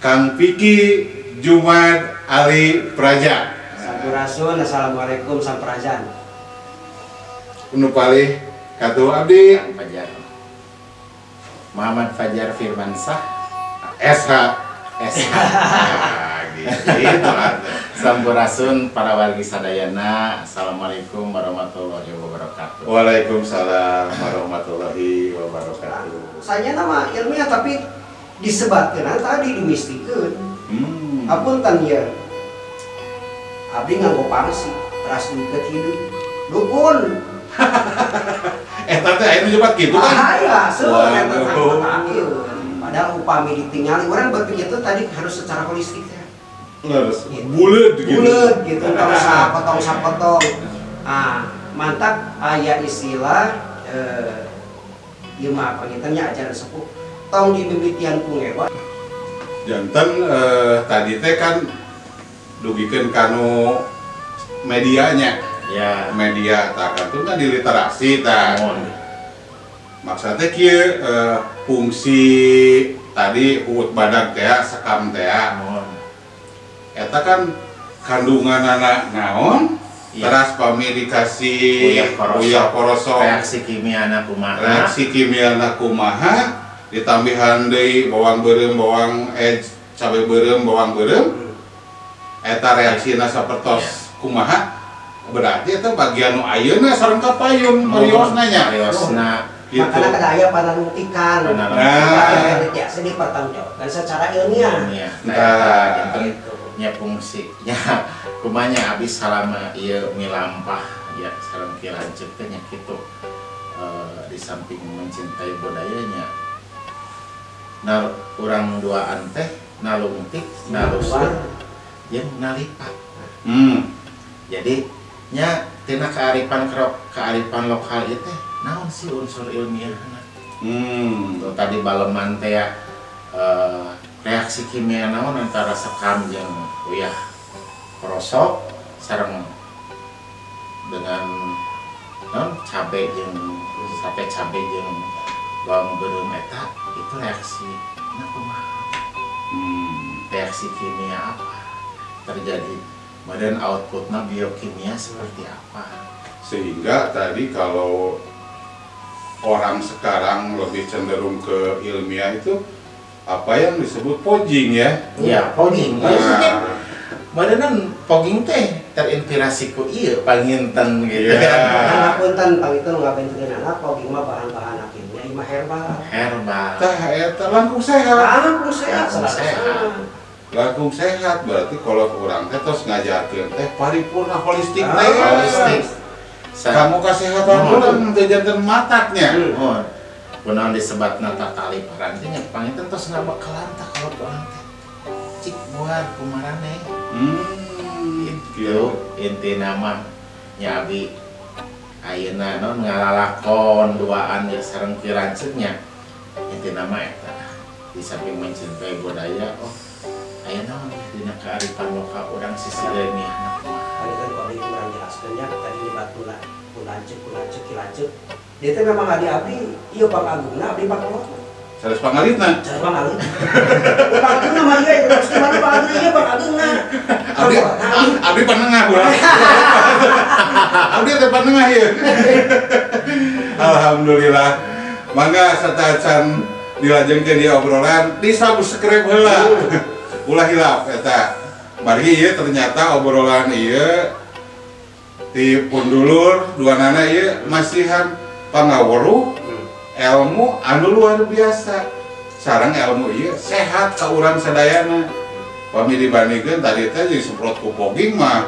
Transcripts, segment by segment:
Kang Piki Jumat Ali Praja. Sampurasun, assalamualaikum sampurajan. Nu palih katuhu abdi Kang Fajar. Muhammad Fajar Firmansyah SH SH. Nah, gitu atuh. Sampurasun para wargi sadayana. Assalamualaikum warahmatullahi wabarakatuh. Waalaikumsalam warahmatullahi wabarakatuh. Saya nama ilmiah, tapi disebatkeun tadi dimistikeun. Apunten ya. Abdi nganggo pangsi, teras deket hidup. Dukun. Eta teh aya nu nyebat kitu kan? Bahaya, seueur eta teh. Waduh. Padahal upami ditingali orang berpikir itu tadi harus secara holistik teh. Leres. Gitu. Buleud gitu. Buleud gitu, tong sapotong sapotong. Ah, mantap aya istilah ieu mah panginten nya ajaran sepuh. Tong dimimitian ku ngewa. Janten tadi teh kan dugikeun kanu medianya. Ya. Media tah kan di literasi tah. Mohon. Maksudnya kieu fungsi tadi huut badag teh, sekam teh. Mohon. Eta kan kandunganana naon? Iya. Teras pami dikasih Uyah korosok. Uyah korosok. Reaksi kimiana kumaha? Reaksi kimiana kumaha? Ditambihan deui bawang beureum, bawang cabe beureum, bawang beureum. Eta reaksina sapertos kumaha? Berarti eta bagian nu ayeuna sareng kapayun mariosna nya. Mariosna. Gitu. Makanya kada aya panalungtikan. Panalungtikan. Nah. Biasa dipertanggungjawabkan secara ilmiah. Ilmiah. Nah. Nah, janten nya fungsi nya kumanya abis salama ieu milampah ya sareng ki lanceuk teh nya kitu. Di samping mencintai budayanya, nah urang duaan teh nalungtik, nalusur, jeung nalipat. Jadi nya tina kearifan kearifan lokal ieu teh naon sih unsur ilmiahna? Tuh, tadi baleman teh ya, reaksi kimia naon antara sekam jeung uyah korosok sareng dengan naon cabe jeung sate cabe jeung bawang beureum eta itu reaksi na kumaha? Reaksi kimia apa terjadi? Kemudian outputnya biokimia seperti apa? Sehingga tadi kalau orang sekarang lebih cenderung ke ilmiah itu apa yang disebut fogging ya? Iya, fogging. Nah. Kemudian fogging teh terinspirasi ku ieu panginten gitu Iya. kan. Nah, punten panginten ngabentenkeun fogging mah bahan-bahan akhirnya ieu mah herbal. Herbal. Tah eta langkung sehat. Langkung sehat. Langkung sehat. Langkung sehat berarti kalau urang teh tos ngajarkeun teh paripurna holistik teh. Holistik. Kamu kesehatan urang teh janten mataknya. Mohon. Kunaon disebatna tataliparan teh nya panginten tos ngabekalan tah kalau urang teh. Cik buar kumarane. Gitu intina mah nya abi ayeuna naon ngalalakon duaan ya sareng ki lanceuknya. Intina mah eta di samping mencintai budaya, oh aya naon ya dina kearifan lokal urang sisi ilmiahna kumaha. Tadi kan kalau abdi kurang jelaskeun nya tadi nyebat pula lanceuk pula lanceuk ki lanceuk. Dia teh memang adi abdi ieu pangagungna abdi pangkolot. Sanes pangalitna. Sanes pangalit. Pangagungna mah ieu terus di mana pangagungna ieu pangagungna. Abdi abdi panengah urang. Abdi teh panengah ieu. Alhamdulillah. Mangga sateuacan dilajengkeun di obrolan di subscribe heula. Ulah hilap eta. Margi ieu ternyata obrolan ieu ti pundulur duanana ieu masihan pangaweruh ilmu anu luar biasa. Sareng ilmu ieu sehat ka urang sadayana. Pami dibandingkeun tadi teh disemprot ku fogging mah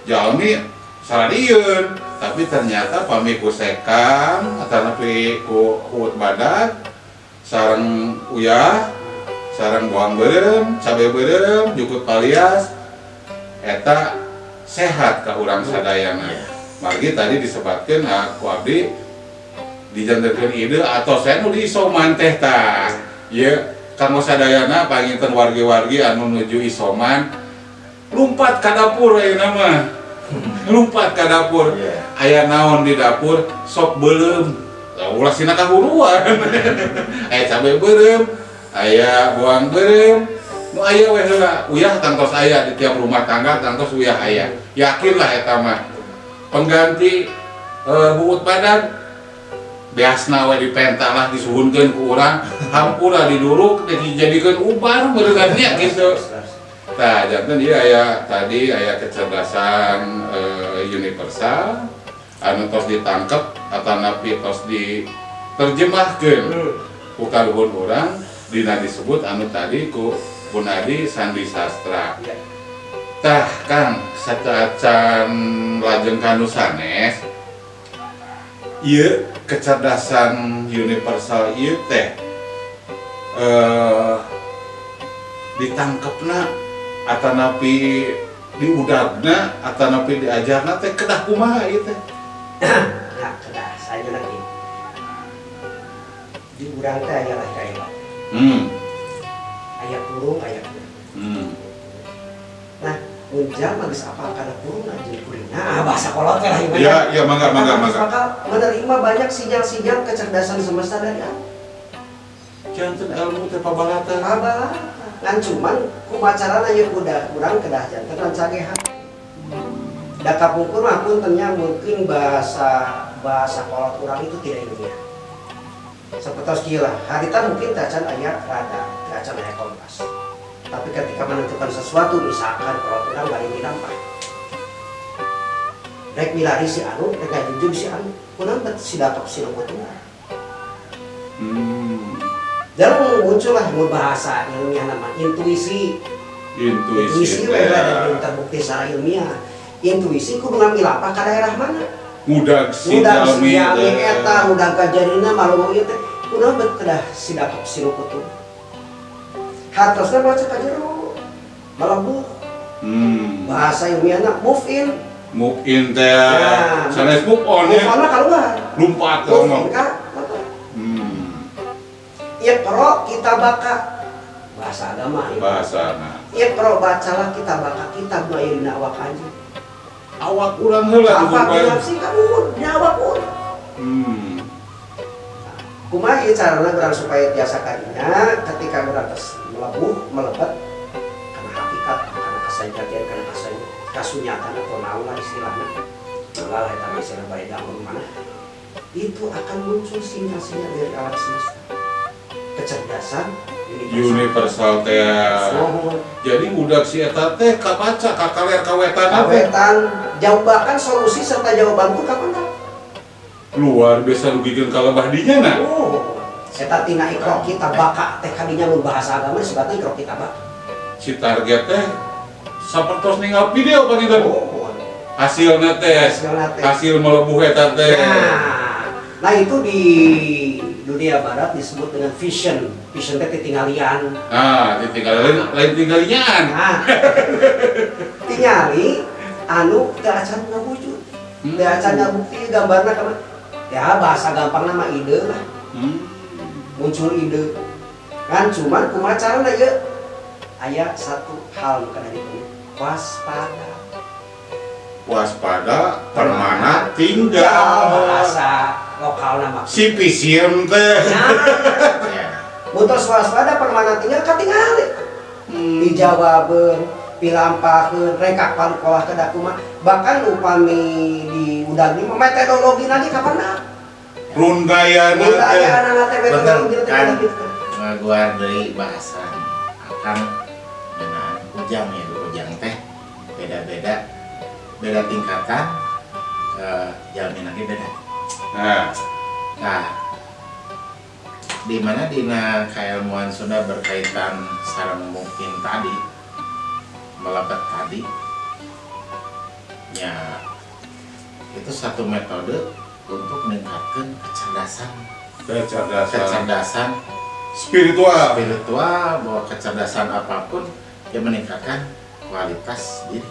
jalmi saladieun, tapi ternyata pami ku sekam atanapi ku huut badag sareng uyah, sareng bawang beureum, cabe beureum, jukut palias eta sehat ka urang sadayana. Margi tadi disebatkeun ku abdi dijantenkeun ide atau saya nu di isoman teh tah. Ieu kanggo sadayana panginten wargi-wargi anu nuju isoman lumpat ka dapur ayeuna mah. Lumpat ka dapur. Aya naon di dapur sok beuleum. Ulah sina kahuruan. Aya cabe beureum, aya bawang beureum, Nu aya we heula, uyah tangtos aya di tiap rumah tangga tangtos uyah aya. Yakinlah eta mah. Pengganti buut badan beasna we dipenta lah disuhunkeun ku urang, hampura diduruk dijadikeun ubar meureun nya gitu. Tah, janten ieu aya tadi aya kecerdasan universal anu tos ditangkep atanapi tos diterjemahkeun ku karuhun urang dina disebut anu tadi ku Punadi sandi sastra. Tah Kang, sateuacan lajeng kanu sanes ieu kecerdasan universal ieu teh ditangkepna atanapi diudagna atanapi diajarna teh kedah kumaha ieu teh? Nah, kedah saya lagi. Di urang teh aya lah kaebat. Aya kurung, aya kurung. Nah, mun jalma geus apal kana kurung jeung kuring. Nah, bahasa kolot teh lah ieu. Iya, iya mangga mangga mangga. Bakal menerima banyak sinyal-sinyal kecerdasan semesta dari Allah. Janten ilmu teh pabalatan. Pabalatan. Ngan cuman kumaha carana ieu udah urang kedah janten rancagehan. Da kapungkur mah punten nya mungkin bahasa bahasa kolot urang itu tidak ilmiah. Seperti kieu lah, harita mungkin tacan aya radar, tacan aya kompas. Tapi ketika menentukan sesuatu, misalkan kolot urang bari milampah. Rek milari si anu, rek ngajunjung si anu, kunaon bet si datok si leupeut. Dan muncullah mun bahasa ilmiah nama intuisi. Intuisi we lah terbukti secara ilmiah. Intuisi kudu ngambil apa ka daerah mana? Mudag si jalmi eta, mudag kajarina malu ieu teh kunaon bet kedah si datok si leupeut. Hartosna maca ka jero. Malebuh. Bahasa ilmiahna move in. Move in teh. Sanes move on ya. Move on keluar. Lumpat move in ka. Iqra kitabaka, bahasa agama ya. Bahasa nah. Iqra bacalah kitabaka, kitab nu aya dina awak anjeun. Awak urang heula awak nafsi kamu dina awak urang. Kumaha ieu carana urang supaya tiasa kadinya ketika urang tos melebuh, melebet kana hakikat, kana kasajatian, kana kasunyatan atau naon lah istilahna. Mangga lah eta istilah bari dangun mana. Itu akan muncul sinyal-sinyal dari alam semesta. Kecerdasan universal teh. Jadi udah si eta teh kabaca ka kaler ka wetan teh. Kawetan, jauh bahkan solusi serta jawaban tuh kapan tah? Luar biasa rugikeun ka lebah dinya na. Oh, eta tina iqra kita baka teh kadinya mun bahasa agama disebutna iqra kita baka. Si target teh sapertos ninggal video panginten. Oh. Hasilna teh. Hasil melebuh eta teh. Nah, itu di dunia barat disebut dengan vision. Vision teh titinggalian. Ah, titinggalian lain tinggalian. Nah, tingali anu teu acan ngawujud. Teu acan ngabukti gambarna ka ya bahasa gampangna mah ide lah. Muncul ide. Kan cuman kumaha carana ieu? Aya satu hal nu kada diperlu, waspada. Waspada permana tinggal. Bahasa lokal nama si pisiem teh. Nah, mutus waspada permana tinggal katingali. Dijawabeun, pilampaheun, rekak palukolah kedah kumaha. Bahkan upami di udag mah metodologi lagi kapan dah? Rundayana teh metodologi teh kan ngaguar deui bahasan akan ngeunaan ujang ya, ujang teh beda-beda, beda tingkatan, jalmi lagi beda. Nah, di mana dina keilmuan Sunda berkaitan sareng mungkin tadi melebet tadi, ya itu satu metode untuk meningkatkan kecerdasan, kecerdasan spiritual, bahwa kecerdasan apapun yang meningkatkan kualitas diri.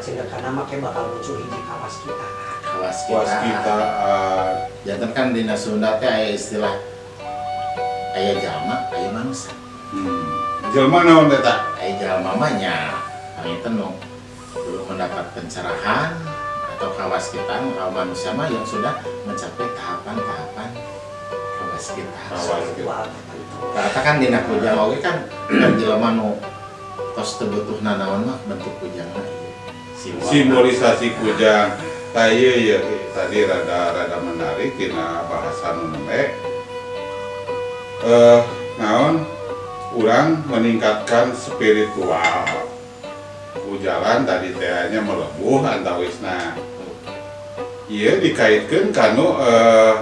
Karena makanya bakal muncul hiji kawas kita. Kawas kita. Janten kan dina Sunda teh aya istilah aya jalma, aya manusia. Jalma naon teh ta? Aya jalma mah nya panginten nu belum mendapat pencerahan atau kawas kita, kalau manusia mah yang sudah mencapai tahapan-tahapan sekitar. Hawa sekitar. Karena kan dina kujang oge kan jelema nu tos teu butuh nanaon mah bentuk kujangna ieu. Simbolisasi kujang. Tah ieu ya tadi rada menarik tina bahasa nu nembe. Naon urang meningkatkan spiritual. Ku jalan tadi teh nya melebuh antawisna. Ieu dikaitkeun kanu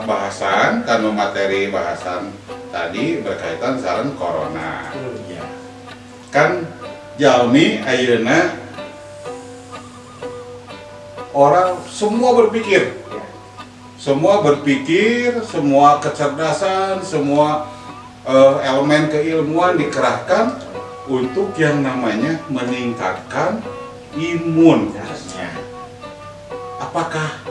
bahasan, kanu materi bahasan tadi berkaitan sareng corona. Ya. Kan jalmi ayeuna orang semua berpikir. Semua berpikir, semua kecerdasan, semua elemen keilmuan dikerahkan untuk yang namanya meningkatkan imun. Ya. Apakah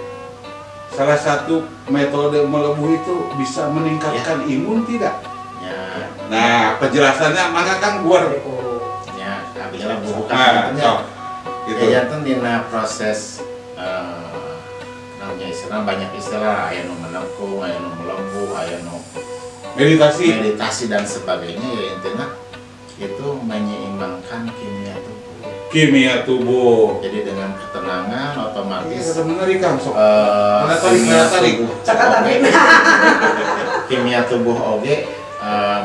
salah satu metode melebuh itu bisa meningkatkan imun tidak? Ya. Nah, penjelasannya maka kan gua ya, abdi lah buka. Nah, gitu. Ya, janten dina proses namanya istilah banyak istilah, aya nu menekung, aya nu melebuh, aya nu meditasi dan sebagainya, ya intinya itu menyeimbangkan kimia tubuh. Kimia tubuh. Jadi dengan ketenangan otomatis. Iya, menarik kan sok. Menarik. Kimia tubuh oge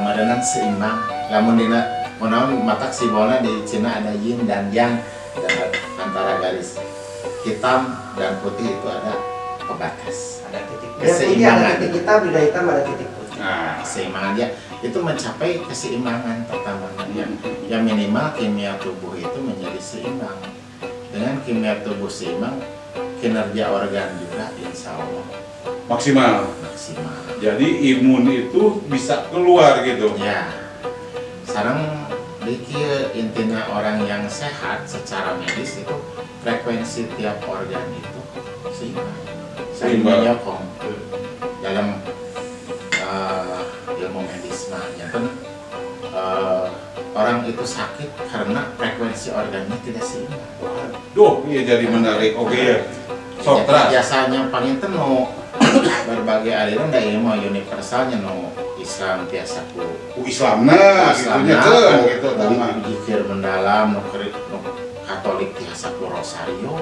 meureunan seimbang. Lamun dina kunaon matak simbolna di Cina ada yin dan yang, dan antara garis hitam dan putih itu ada pembatas. Ada titik. Keseimbangan. Ada titik hitam, di hitam ada titik putih. Nah, keseimbangan dia itu mencapai keseimbangan pertama yang minimal kimia tubuh itu menjadi seimbang. Dengan kimia tubuh seimbang, kinerja organ juga insya Allah maksimal. Maksimal. Jadi imun itu bisa keluar gitu. Ya. Sekarang dikir intinya orang yang sehat secara medis itu frekuensi tiap organ itu seimbang. Saling menyokong dalam ilmu medis mah janten orang itu sakit karena frekuensi organnya tidak seimbang. Duh, iya jadi menarik. Oke ya. Sok teras. Biasanya panginten nu berbagai aliran da ilmu universalnya nu Islam tiasa ku Islamna gitunya keun gitu tama. Zikir mendalam nu Katolik tiasa ku rosario.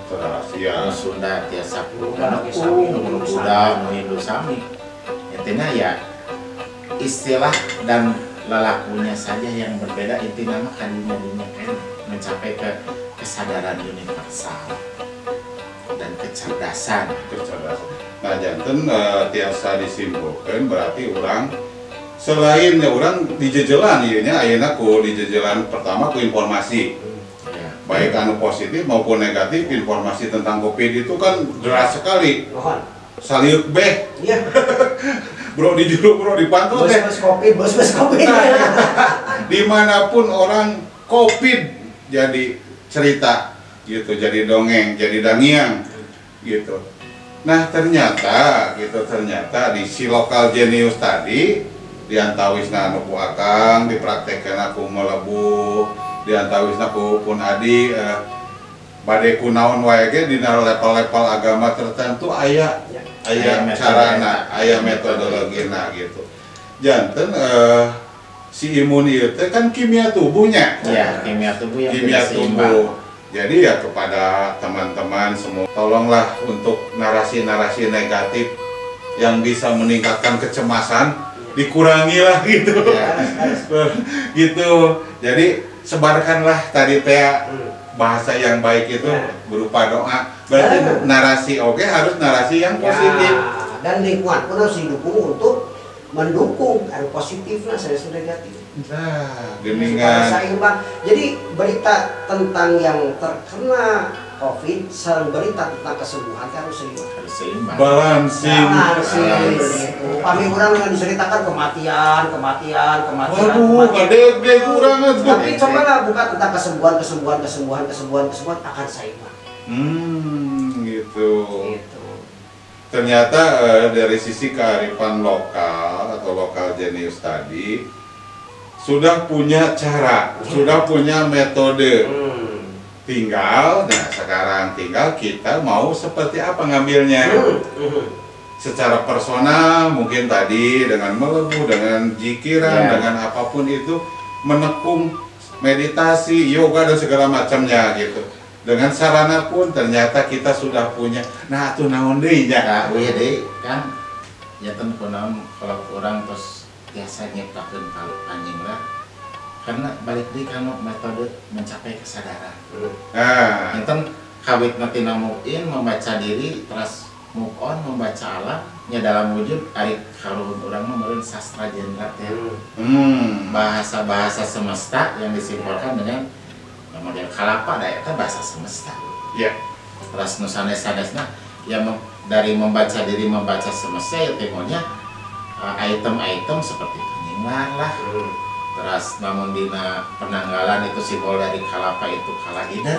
Teras ya. Nu Sunda tiasa ku nu Buddha, nu Hindu sami. Intinya ya istilah dan lelakunya saja yang berbeda, intinya mah kadinya kan mencapai ke kesadaran universal dan kecerdasan. Kecerdasan. Nah janten tiasa disimpulkan berarti orang selain ya orang dijejelan ieu nya ayeuna ku dijejelan pertama ku informasi. Ya. Baik anu positif maupun negatif, informasi tentang Covid itu kan deras sekali. Saliuk beh. Iya. Bro di juru, bro dipantau teh. Bos Covid, bos Covid. Nah, dimanapun orang Covid jadi cerita gitu, jadi dongeng, jadi dangiang gitu. Nah ternyata gitu, ternyata di si lokal jenius tadi diantawisna anu ku akang, dipraktekkeun ku melebuh, diantawisna ku pun adi bade kunaon wae ge dina level-level agama tertentu aya aya carana, aya metodologina gitu. Janten si imun ieu teh kan kimia tubuhnya. Ya, kimia tubuh yang kimia tubuh. Jadi ya kepada teman-teman semua, tolonglah untuk narasi-narasi negatif yang bisa meningkatkan kecemasan dikurangilah gitu. Ya. Gitu. Jadi sebarkanlah tadi teh bahasa yang baik itu berupa doa. Berarti narasi oke harus narasi yang positif. Ya, dan lingkungan pun harus didukung untuk mendukung ada positif lah, saya sudah negatif. Nah, geningan. Jadi berita tentang yang terkena COVID, sareng berita tentang kesembuhan harus seimbang. Harus seimbang. Balancing. Balancing. Kami orang yang diceritakan kematian, kematian, kematian. Waduh, gede-gede kurang. Tapi cobalah buka tentang kesembuhan, kesembuhan, kesembuhan, kesembuhan, kesembuhan akan seimbang. Gitu. Gitu. Ternyata dari sisi kearifan lokal atau lokal jenius tadi sudah punya cara, sudah punya metode. Tinggal, nah sekarang tinggal kita mau seperti apa ngambilnya. Secara personal mungkin tadi dengan melebu, dengan jikiran, dengan apapun itu menekung meditasi, yoga dan segala macamnya gitu. Dengan sarana pun ternyata kita sudah punya. Nah, atuh naon deui nya? Nah, uih deui kan nyaten kunaon kalau urang tos tiasa nyiptakeun panyinglar karena balik deui kana metode mencapai kesadaran. Nah, nyaten kawitna tina move in membaca diri terus move on membaca alam nya dalam wujud ari kaluhur urang mah meureun sastra jenderal teh. Bahasa-bahasa semesta yang disimpulkan dengan model kalapa da eta bahasa semesta. Ya. Terus nu sanes-sanesna ya dari membaca diri membaca semesta ya timurnya item-item seperti penyinglar lah. Terus namun dina penanggalan itu simbol dari kalapa itu kala ida.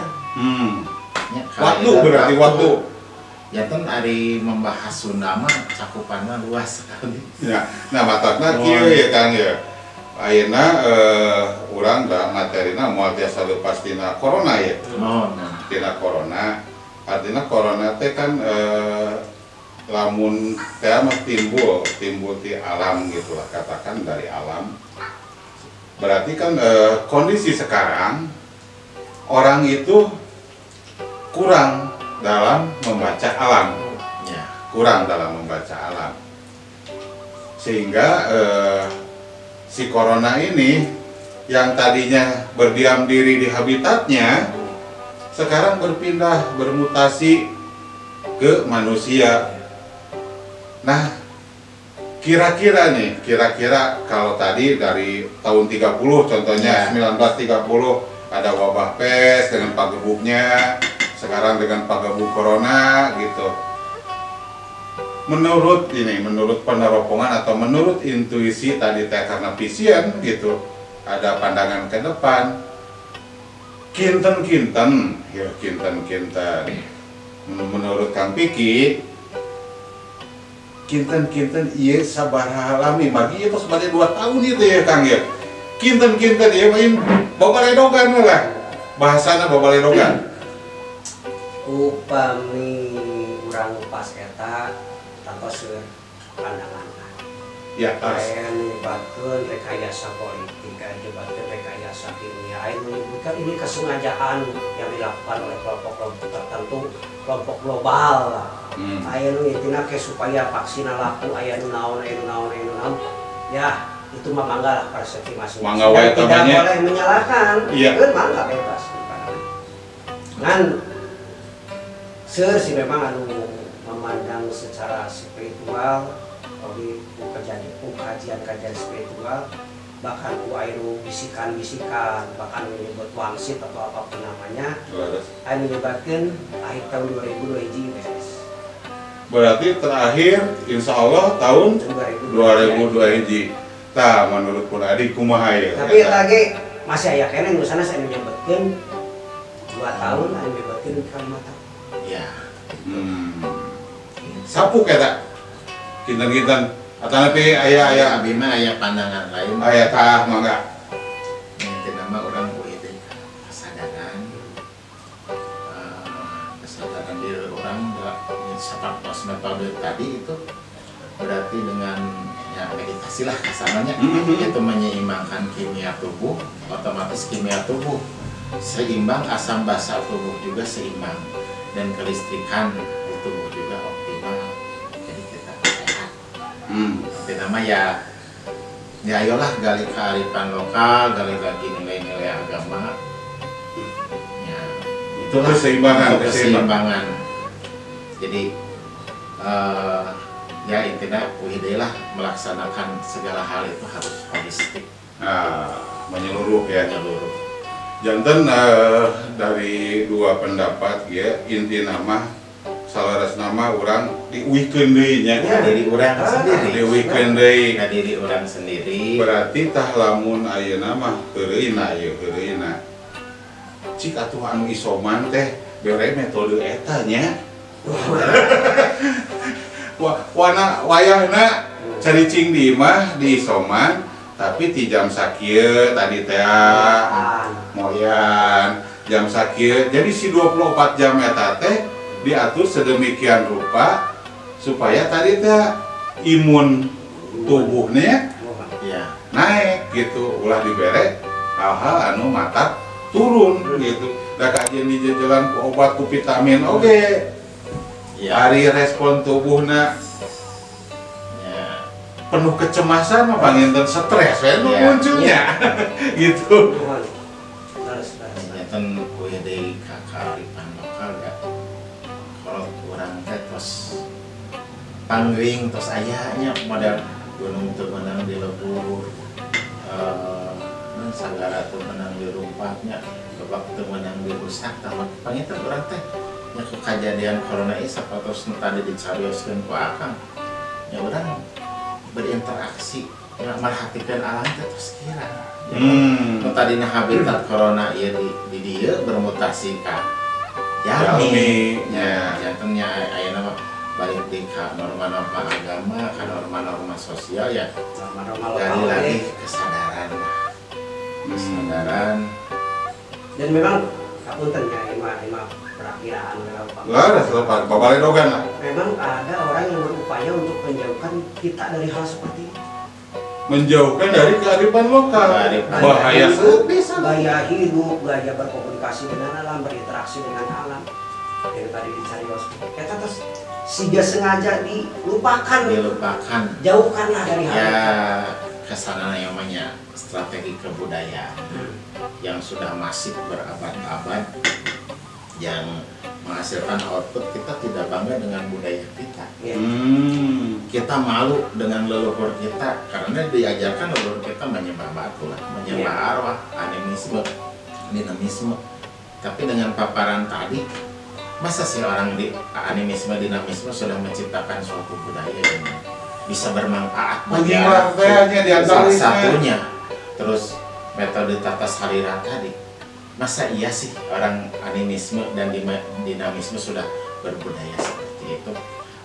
Ya, waktu berarti waktu. Ya kan ari membahas Sunda mah cakupannya luas sekali. Ya, nah matakna kieu ya Kang ya. Ayeuna urang da materina moal tiasa leupas tina corona ya. Oh, nah. Tina corona. Artinya corona teh kan lamun teh mah timbul ti alam gitulah, katakan dari alam. Berarti kan kondisi sekarang orang itu kurang dalam membaca alam, ya. Kurang dalam membaca alam, sehingga si corona ini yang tadinya berdiam diri di habitatnya, sekarang berpindah, bermutasi ke manusia. Nah, kira-kira nih, kira-kira kalau tadi dari tahun 30 contohnya, ya. 1930 ada wabah pes dengan pagebuknya, sekarang dengan pagebuk corona gitu. Menurut ini, menurut peneropongan atau menurut intuisi tadi teh karena vision gitu, ada pandangan ke depan. Kinten-kinten, ya kinten-kinten. Menurut Kang Piki, kinten-kinten ieu sabaraha lami, bagi ieu tos bade 2 tahun itu ya Kang ya. Kinten-kinten ieu main babaledogan lah. Bahasana babaledogan. Upami urang pas eta tantos pandangan. Ya, aya menyebabkan rekayasa politik, aya menyebabkan rekayasa kimia, aya menyebutkan ini kesengajaan yang dilakukan oleh kelompok-kelompok tertentu, kelompok global. Aya nu intina ke supaya vaksin laku, aya nu naon, aya nu naon, aya nu naon. Ya, itu mah mangga lah persepsi masing-masing. Tidak boleh menyalahkan. Iya. Kan mangga bebas. Ngan seur sih memang anu memandang secara spiritual, di kajian-kajian spiritual, bahkan ku bisikan-bisikan, bahkan menyebut wangsit atau apapun namanya, anu menyebabkan akhir tahun 2002 beres. Berarti terakhir insya Allah tahun 2002 hiji. Tah menurut pun adik kumaha ya. Tapi lagi masih aya keneh nu sanes anu nyebutkeun 2 tahun, anu nyebutkeun 5 tahun. Ya. Sapuk eta. Kinten-kinten atanapi aya abi mah aya pandangan lain. Aya tah mangga. Intina mah urang uih deui kesadaran. Kesadaran diri urang sapertos metode tadi itu berarti dengan ya meditasi lah kasarannya itu menyeimbangkan kimia tubuh, otomatis kimia tubuh seimbang, asam basa tubuh juga seimbang dan kelistrikan di tubuh juga optimal, jadi kita sehat. Tapi nama ya, ya ayolah gali kearifan lokal, gali lagi nilai-nilai agama. Ya, itulah keseimbangan, keseimbangan. Jadi ya intinya UID lah melaksanakan segala hal itu harus holistik. Nah, menyeluruh ya. Menyeluruh. Janten dari dua pendapat ya, inti nama salaras nama orang diuihkeun deui nya. Ya, diri urang sendiri. Diuihkeun deui. Ka diri urang sendiri. Berarti tah lamun ayeuna mah heureuyna ieu heureuyna. Cik atuh anu isoman teh bere metode eta nya. Wana wayahna caricing di imah di isoman tapi ti jam sakieu tadi teh moyan jam sakieu, jadi si 24 jam eta teh diatur sedemikian rupa Supaya tadi teh imun tubuhnya ya naik gitu, ulah dibere hal-hal anu mata turun gitu. Da kajian di jalan ku obat ku vitamin oge. Ya. Ari respon tubuhna ya penuh kecemasan mah panginten stres we nu Ya. munculnya. Gitu. Nuhun. Terus, terus. Nyatan kuy deui ka kearifan lokal ya. Kalau urang teh tos panggring tos aya nya model gunung teu meunang dilebur, sagara teu meunang dirumpatnya, lebak teu meunang dirusak tah panginten urang teh nya ku kajadian corona ieu sapatos nu tadi dicarioskeun ku Akang. Ya urang berinteraksi ya, merhatikan alam teh tos kira. Ya, nu tadina habitat corona ieu di dieu bermutasi ka jalmi. Jalmi, Ya, ya. janten nya ayeuna mah balik deui ka norma-norma agama, ka norma-norma sosial ya. Norma-norma Gali lokal lagi oke. kesadaran lah. Kesadaran. Dan memang kapunten ya, ini mah perakiraan lah, Pak. Lah, selepas babaledogan lah. Memang ada orang yang berupaya untuk menjauhkan kita dari hal seperti itu. Menjauhkan dari kearifan lokal. Kearifan. Bahaya Gaya bisa. Gaya hidup, gaya berkomunikasi dengan alam, berinteraksi dengan alam. Yang tadi dicarios. Eta terus siga sengaja dilupakan, Dilupakan. jauhkanlah dari hal Ya itu. kesana yang namanya strategi kebudayaan yang sudah masif berabad-abad yang menghasilkan output kita tidak bangga dengan budaya kita. Ya. Kita malu dengan leluhur kita karena diajarkan leluhur kita menyembah batu lah, menyembah arwah, animisme, dinamisme. Tapi dengan paparan tadi, masa sih orang di animisme, dinamisme sudah menciptakan suatu budaya yang bisa bermanfaat bagi Menyilang anak teh nya di salah antawisna. satunya. Terus metode tata salira tadi, masa iya sih orang animisme dan dinamisme sudah berbudaya seperti itu?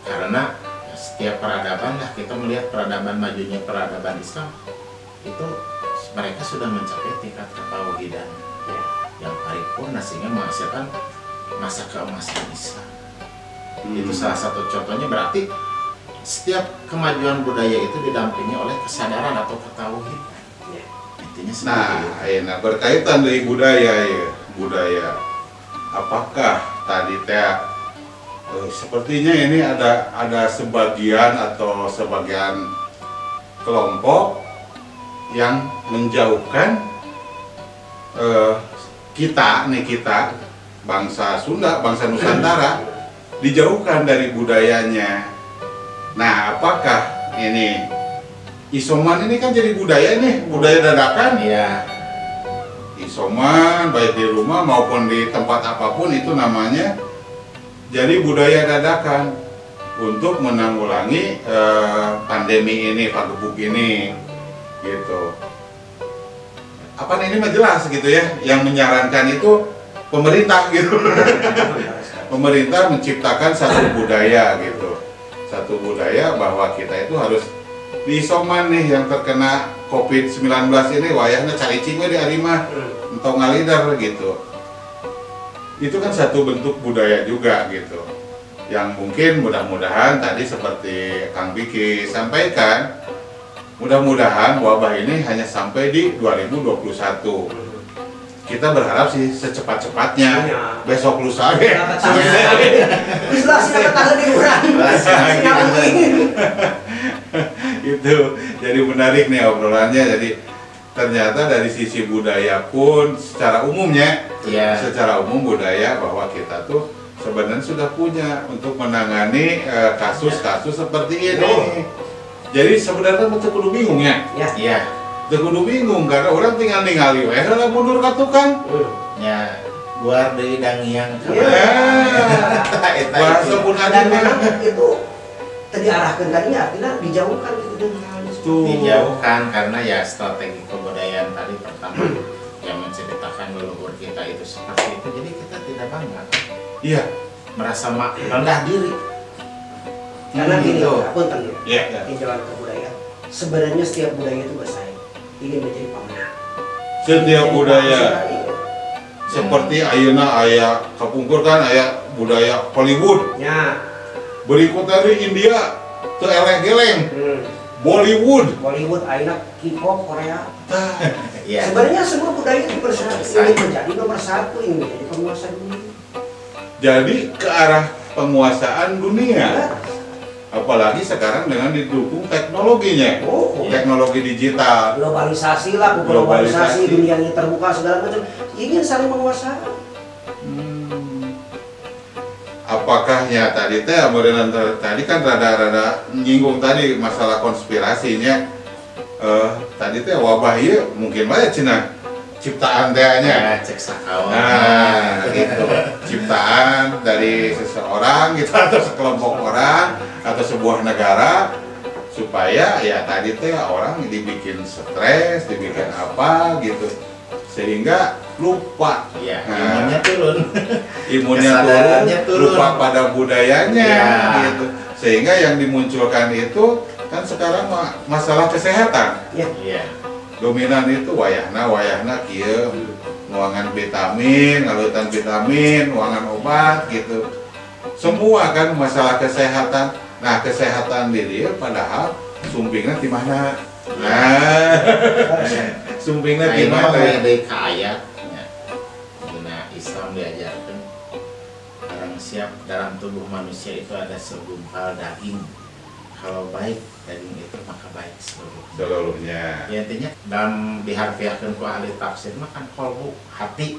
Karena setiap peradaban lah, kita melihat peradaban majunya peradaban Islam itu mereka sudah mencapai tingkat ketauhidan Ya. yang paripurna sehingga menghasilkan masa keemasan Islam. Itu salah satu contohnya. Berarti setiap kemajuan budaya itu didampingi oleh kesadaran atau ketauhidan. Ya. Intinya seperti Nah, itu. ayeuna berkaitan dari budaya ya, budaya. Apakah tadi teh sepertinya ini ada sebagian atau sebagian kelompok yang menjauhkan kita nih, kita bangsa Sunda, bangsa Nusantara dijauhkan dari budayanya. Nah, apakah ini isoman ini kan jadi budaya nih, budaya dadakan? Iya. Isoman baik di rumah maupun di tempat apapun itu namanya jadi budaya dadakan untuk menanggulangi pandemi ini, pagebuk ini gitu. Apa ini mah jelas gitu ya, yang menyarankan itu pemerintah gitu. Pemerintah menciptakan satu budaya gitu, satu budaya bahwa kita itu harus diisoman nih yang terkena COVID-19 ini, wayahna caricing we di arimah, entong ngalider gitu. Itu kan satu bentuk budaya juga gitu, yang mungkin mudah-mudahan tadi seperti Kang Biki sampaikan, mudah-mudahan wabah ini hanya sampai di 2021. Kita berharap sih secepat-cepatnya. Iya. Besok lusa ge. Wis lah sih kata di urang. Itu jadi menarik nih obrolannya. Jadi ternyata dari sisi budaya pun secara umumnya, secara umum budaya bahwa kita tuh sebenarnya sudah punya untuk menangani kasus-kasus seperti ini. Jadi sebenarnya teu kudu bingung ya. Ya. Iya. Teu kudu bingung karena orang tinggal ningali we heula mundur ka tukang. Ya, luar deui dangiang. Iya. Eta Bahasa itu. pun Dan ada memang itu tadi diarahkan tadinya artinya dijauhkan gitu dengan hal itu. Tuh. Dijauhkan karena ya strategi kebudayaan tadi pertama yang menceritakan leluhur kita itu seperti itu, jadi kita tidak bangga, merasa rendah diri. Karena gini, Gitu. punten ya. Iya. Tinjauan kebudayaan. Sebenarnya setiap budaya itu bersaing, ingin menjadi pemenang. Setiap Jadi budaya pemenang, iya. seperti ayeuna aya kapungkur kan aya budaya Hollywood. Ya, Berikutnya di India teu eleh-geleng. Bollywood. Bollywood ayeuna K-pop Korea. Iya. Sebenarnya semua budaya itu bersatu, ingin menjadi nomor satu, ingin menjadi penguasa dunia. Jadi ke arah penguasaan dunia. Ya. Apalagi sekarang dengan didukung teknologinya. Oh, teknologi digital. Globalisasi lah, globalisasi, dunianya terbuka segala macam. Ingin saling menguasai. Apakahnya tadi teh tadi kan rada-rada nyinggung tadi masalah konspirasinya. Tadi teh wabah ieu mungkin wae cenah ciptaan teh nya. Cek sakawa. Nah, gitu. Ciptaan dari seseorang gitu atau sekelompok orang atau sebuah negara supaya ya tadi teh orang dibikin stres, dibikin apa gitu. Sehingga lupa. Ya, imunnya turun. Imunnya turun, lupa pada budayanya ya. Gitu. Sehingga yang dimunculkan itu kan sekarang masalah kesehatan. Ya. Ya. Dominan itu wayahna kieu, nuangan vitamin, ngalutan vitamin, nuangan obat gitu. Semua kan masalah kesehatan. Nah, kesehatan diri padahal sumpingna di mana? Nah, sumpingna di mana? Dari ka ayatnya. Dina Islam diajarkan barang siap dalam tubuh manusia itu ada segumpal daging. Kalau baik daging itu maka baik seluruhnya. Seluruhnya. Ya, intinya dalam diharfiahkeun ku ahli tafsir mah kan kolbu, hati.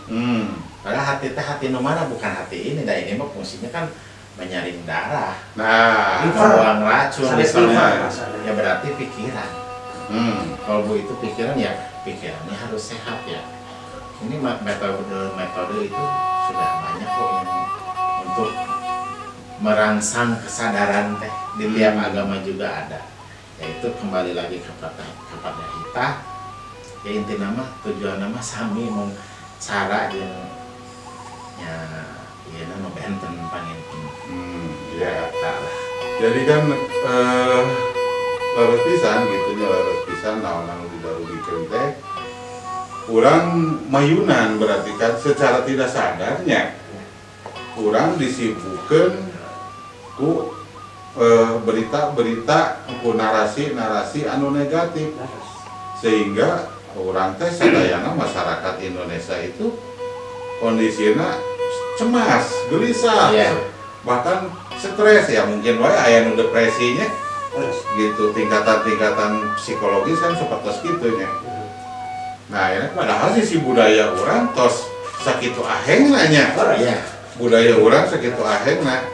Padahal hati teh hati nu mana, bukan hati ini. Nah, ini mah fungsinya kan menyaring darah. Nah, membuang racun misalnya. Ya berarti pikiran. Kolbu itu pikiran, ya pikirannya harus sehat ya. Ini metode itu sudah banyak kok yang untuk merangsang kesadaran teh di tiap agama juga ada. Yaitu kembali lagi kepada kita. Ya inti nama tujuan nama sami mung cara jeung nya ieu nu benten panginten. Ya. Lah. Jadi kan leres pisan gitu nya, leres pisan naon anu didarugikeun teh urang mayunan berarti kan secara tidak sadarnya urang disibukkeun ku berita-berita ku narasi-narasi anu negatif sehingga urang teh sadayana masyarakat Indonesia itu kondisinya cemas, gelisah, bahkan stres ya mungkin wae aya nu depresinya gitu, tingkatan-tingkatan psikologis kan seperti gitu nya. Nah, ini padahal sisi budaya urang tos sakitu ahengna nya. Budaya urang sakitu ahengna.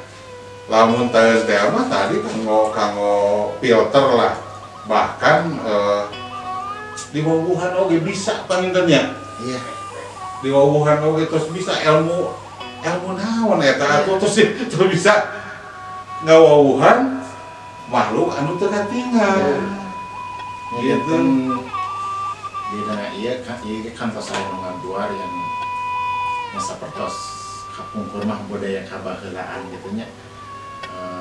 Lamun teh mah tadi kanggo filter lah. Bahkan di wawuhan oge bisa panginten nya. Iya. Di wawuhan oge tos bisa ilmu naon eta atuh tos bisa ngawawuhan makhluk anu teu katingal. Gitu. Dina ieu kantos aya nu ngaduar yang sapertos kapungkur mah budaya kabaheulaan gitu nya.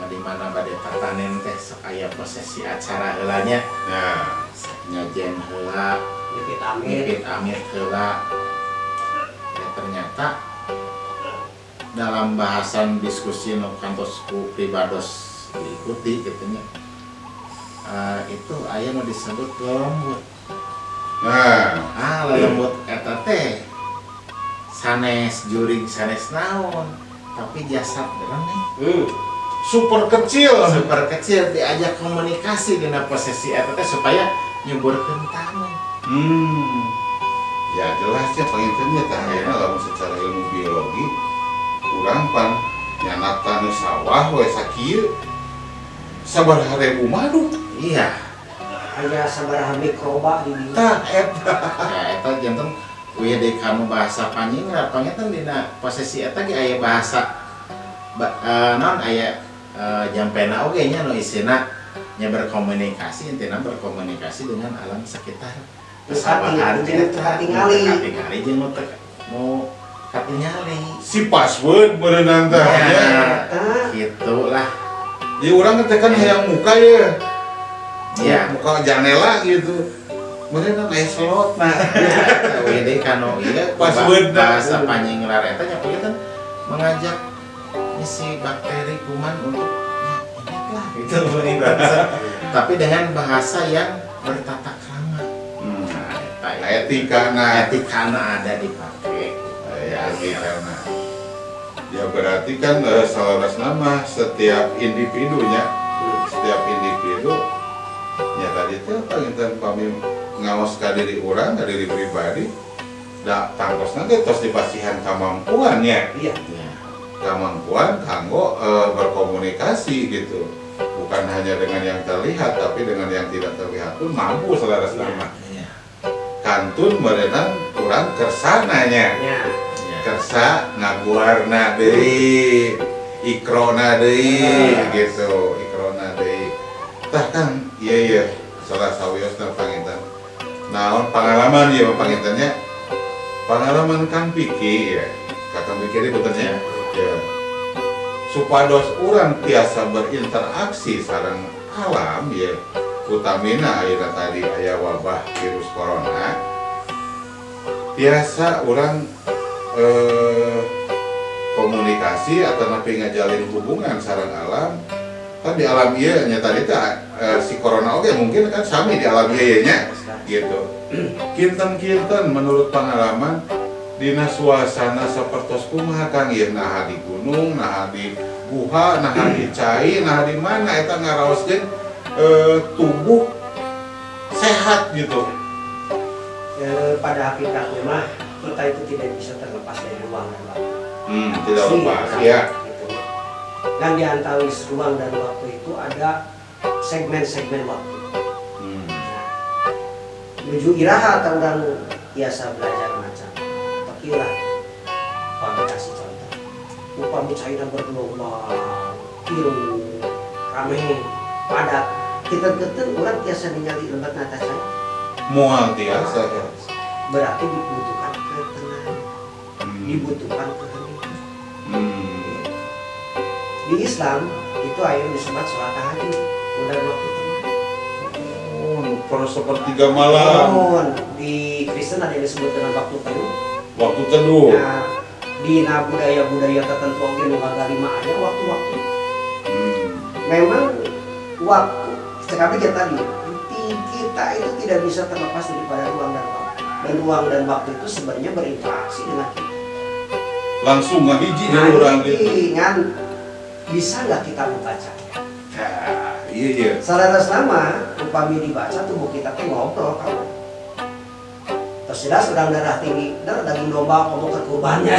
Di mana bade tatanen teh sok aya prosesi acara heula nya. Nah, nyajen heula, nyipit amit heula. Ya ternyata dalam bahasan diskusi nu kantos ku pribados diikuti gitu nya. Itu aya nu disebut lelembut. Nah, lelembut eta teh sanes jurig sanes naon, tapi jasad nih. Super kecil, super kecil diajak komunikasi dina posisi eta teh supaya nyuburkeun taneuh. Ya jelas ya pangintennya tah ayeuna lamun secara ilmu biologi urang pan nyanak taneuh sawah we sakieu sabaraha ribu madu. Iya. Aya sabaraha mikroba di dieu. Tah eta. Ya eta janten uya deui kanu bahasa panyingrat panginten dina posisi eta ge aya bahasa non aya jampena oge nya nu isina nya berkomunikasi, intina berkomunikasi dengan alam sekitar. Pesawahan jeung teu katingali. Katingali jeung nu teu katingali. Si password beunang teh nya. Gitu lah. Di urang teh kan hayang muka ya. Iya, muka janela gitu. Meureun aya slot nah. Uya deui kanu ieu password bahasa panyinglar eta nya kieu mengajak si bakteri kuman untuk lah gitu. Tapi dengan bahasa yang bertata krama. Nah, etikana ada dipakai. Ya, etikana. Ya berarti kan salah nama setiap individunya, setiap individu ya tadi itu panginten pami ngaos ka diri urang, ka diri pribadi, da tangtos nanti tos dipasihan kamampuan ya. Iya. Kemampuan kanggo berkomunikasi gitu. Bukan hanya dengan yang terlihat, tapi dengan yang tidak terlihat pun mampu selaras nama. Iya. Kantun merenang kurang kersananya. Iya. Kersa ngaguarna deui, ikrona deui gitu, ikrona deui. Tah kan iya iya salah sawiosna panginten. Naon pengalaman ieu panginten nya? Pengalaman Kang Piki ya. Kang Piki itu punten nya. Ya. Supados urang tiasa berinteraksi sareng alam ya, utamina ayeuna tadi aya wabah virus corona, tiasa urang komunikasi atau napi ngajalin hubungan sareng alam. Kan di alam ieu nya tadi teh si corona oge mungkin kan sami di alam ieu nya gitu. Kinten-kinten menurut pengalaman dina suasana sapertos kumaha Kang ieu, naha di gunung, naha di guha, naha di cai, naha di mana eta ngaraoskeun tubuh sehat gitu. Pada hakikatnya mah kita itu tidak bisa terlepas dari ruang dan waktu. Tidak lepas ya. Gitu. Dan di antawis ruang dan waktu itu ada segmen-segmen waktu. Nah, menuju iraha atau orang biasa belajar macam. Lah, upami kasih contoh, upami cairna bergelombang, kiru, rame, padat. Kita-kita orang tiasa ningali lebat nata cai. Moal tiasa. Berarti dibutuhkan ketenangan, dibutuhkan keheningan. Di Islam itu akhirnya disebut sholat tahajud, udah waktu tenang. Oh, per sepertiga malam. Oh, di Kristen ada yang disebut dengan waktu teduh. Waktu teduh. Nah, di budaya-budaya tertentu oge nu kagalima aya waktu-waktu. Memang waktu sekali kita tadi kita itu tidak bisa terlepas daripada ruang dan waktu. Dan ruang dan waktu itu sebenarnya berinteraksi dengan kita. Langsung ngahiji nah, urang gitu. Ngan bisa nggak kita membaca? Nah, iya iya. Salah nama upami dibaca tubuh kita teh ngobrol kamu. Terus jelas sedang darah tinggi, darah daging domba komo ke kurbannya.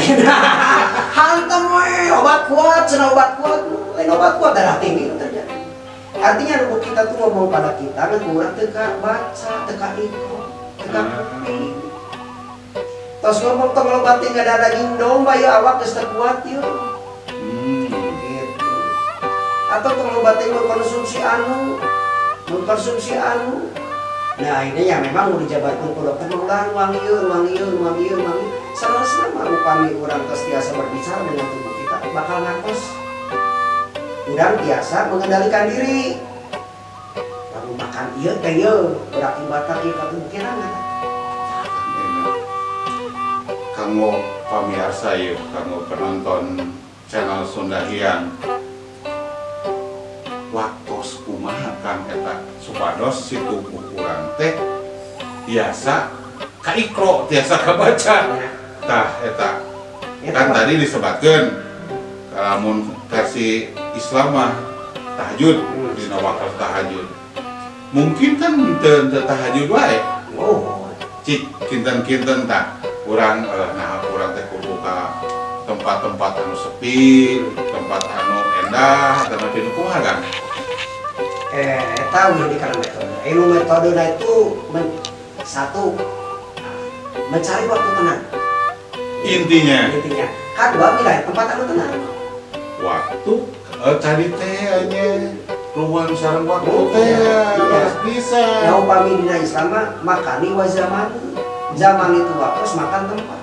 Hantam we, obat kuat, cenah obat kuat, lain obat kuat darah tinggi itu terjadi. Artinya tubuh kita tuh ngomong pada kita kan kurang teka baca, teka ikut, teka kuping. Terus ngomong tong loba teh ada daging domba ya awak geus teu kuat yeuh. Gitu. Atau tong loba teh mengkonsumsi anu, mengkonsumsi anu. Nah ini ya memang mau dijabarkan ke dokter ulah ruang ieu, ruang ieu, ruang ieu, ruang ieu. Sama-sama upami urang tos tiasa berbicara dengan tubuh kita bakal ngantos. Urang tiasa mengendalikan diri. Lalu makan ieu teh ieu berakibat ka tubuh kirangan. Kanggo pamirsa ieu, kanggo penonton channel Sunda Hiang. Waktos kumaha Kang eta supados si tubuh urang teh tiasa kaikro, tiasa kabaca. Tah eta kan tadi disebatkeun lamun versi Islam mah tahajud, dina waktu tahajud. Mungkin kan teu tahajud wae. Oh, cik kinten-kinten tah urang nah urang teh kudu ka tempat-tempat anu sepi, tempat anu endah, atau nu kumaha Kang? Eta udah di karena metode. Ilmu metode itu satu mencari waktu tenang. Intinya. Intinya. Kedua wilayah tempat anu tenang. Waktu tadi teh nya ruang sareng waktu teh harus bisa. Ya upami dina Islam mah makani wa zamani. Zaman itu waktu makan tempat.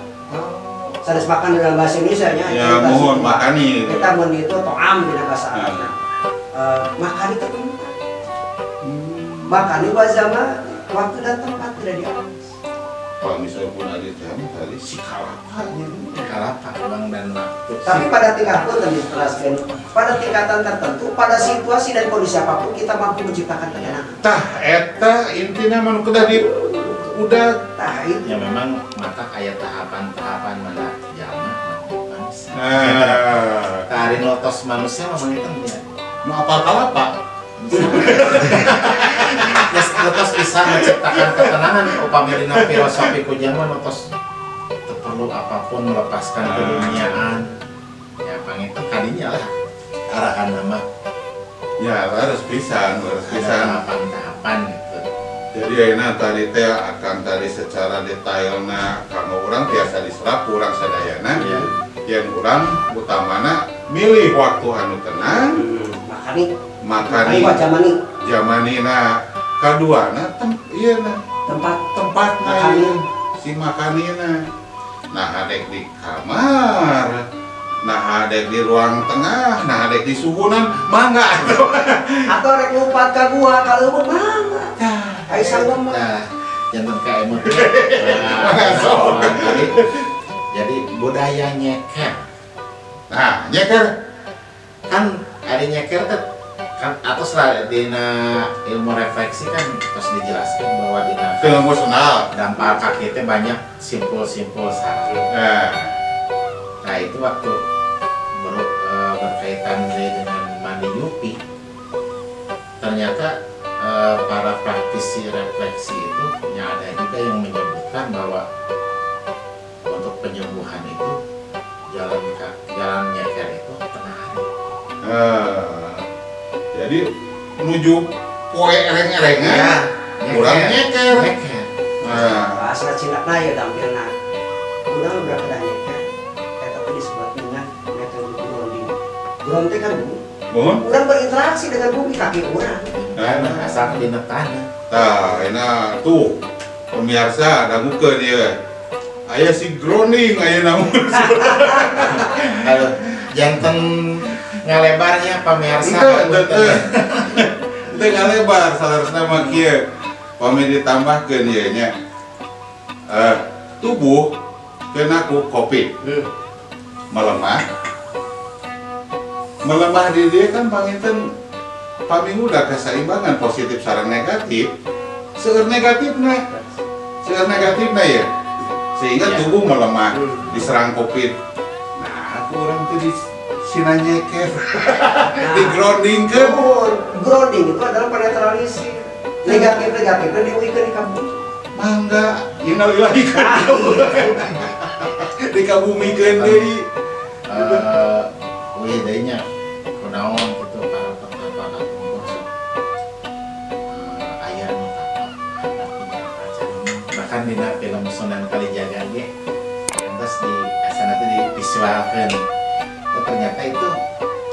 Sanes makan dalam bahasa Indonesia nya. Ya mohon makani. Kita mun itu to'am dina bahasa Arab. Makan itu tempat. Makani wa zaman, waktu dan tempat tidak diawas. Kalau misalnya pun ada tadi si kalapa nya. Kalapa ruang dan waktu. Tapi pada tingkat pun tadi jelaskan, pada tingkatan tertentu, pada situasi dan kondisi apapun kita mampu menciptakan ketenangan. Tah eta intinya mah kedah di udah tah itu. Ya memang mata aya tahapan-tahapan mana jalma manusia. Nah, tari notos manusia mah itu nya. Nu apal kalapa? Ya, notos bisa menciptakan ketenangan upami dina filosofi ku jalma notos teu perlu apapun melepaskan keduniaan. Ya pangitu kadinya lah arahan nama. Ya harus pisan, harus pisan. Tahapan-tahapan gitu. Jadi ayeuna tadi teh akan tadi secara detailna kanggo urang tiasa diserap ku urang sadayana. Ya. Yang urang utamana milih waktu anu tenang, makani jamanina kaduana ieu na tempat tempatna ieu si makanina. Nah adek di kamar, nah adek di ruang tengah, nah adek di suhunan mangga atuh. Atau rek lompat ka gua ka leuweung mangga. Ai sanggup mah. Nah, janten ka emut. Jadi budaya nyeker. Nah, nyeker kan ada nyeker teh kan atau dina ilmu refleksi kan terus dijelaskan bahwa dina emosional dampak kaki teh banyak simpul-simpul sakit. Nah itu waktu berkaitan dengan mandi Yupi, ternyata para praktisi refleksi itu ya ada juga yang menyebutkan bahwa untuk penyembuhan itu jalan nyeker itu tengah hari. Jadi menuju poe ereng-erengan, ya, kurang nyeker. Nah, bahasa Cina ya tampilna. Kurang berapa dah nyeker? Tapi disebut dengan metode grounding. Grounding kan bumi. Kurang berinteraksi dengan bumi kaki kurang. Nah, asal dina tanah. Tah, enak tuh pemirsa dangukeun ieu. Aya si grounding aya namun. Halo, janten ngalebarnya pemirsa. Itu ngalebar salarasna mah kieu. Pami ditambahkeun ieu nya. Tubuh kena ku Covid. Melemah. Melemah di dia kan panginten paminggu udah keseimbangan positif sareng negatif. Seueur negatifna. Seueur negatifna ya. Sehingga ya, tubuh melemah, diserang Covid. Nah, aku orang tadi sina nyeker, di grounding ke. Grounding itu adalah penetralisir. Negatif-negatifnya diuikan di kamu. Mangga, innalillahi kan. Dikabumikeun deui. Uih deui nya kunaon kitu para petapa kapungkur sok. Aya nu tapa bahkan dina film Sunan Kalijaga ge terus di asana teh divisualkeun. Ternyata itu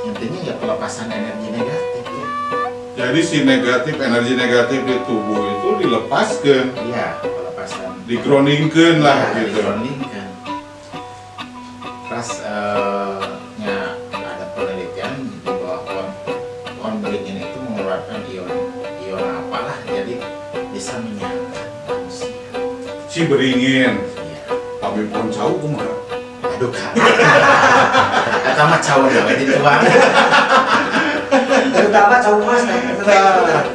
intinya ya pelepasan energi negatif ya. Jadi si negatif, energi negatif di tubuh itu dilepaskan. Iya, pelepasan. Digroundingkeun lah ya, gitu. Digroundingkeun. Terus nya ada penelitian di bawah pohon beringin itu mengeluarkan ion apalah, jadi bisa menyehatkan manusia. Si beringin. Iya. Tapi pohon cau kumaha? Aduh kan. Eta mah cau deui dituang. Terutama cau mas teh.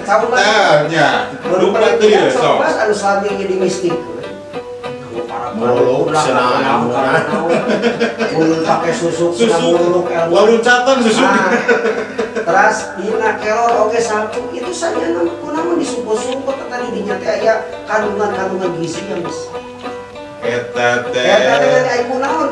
Cau mas. Tah nya. Lupa teh ya sok. Cau mas anu sami jadi mistik. Muluk cenah muluk pakai susuk muluk ilmu. Loncatan susuk. Terus dina kelor oge satu itu saja kunaon disumput-sumput tadi dinya teh aya kandungan-kandungan gizi yang besar. Eta teh. Eta teh aya kunaon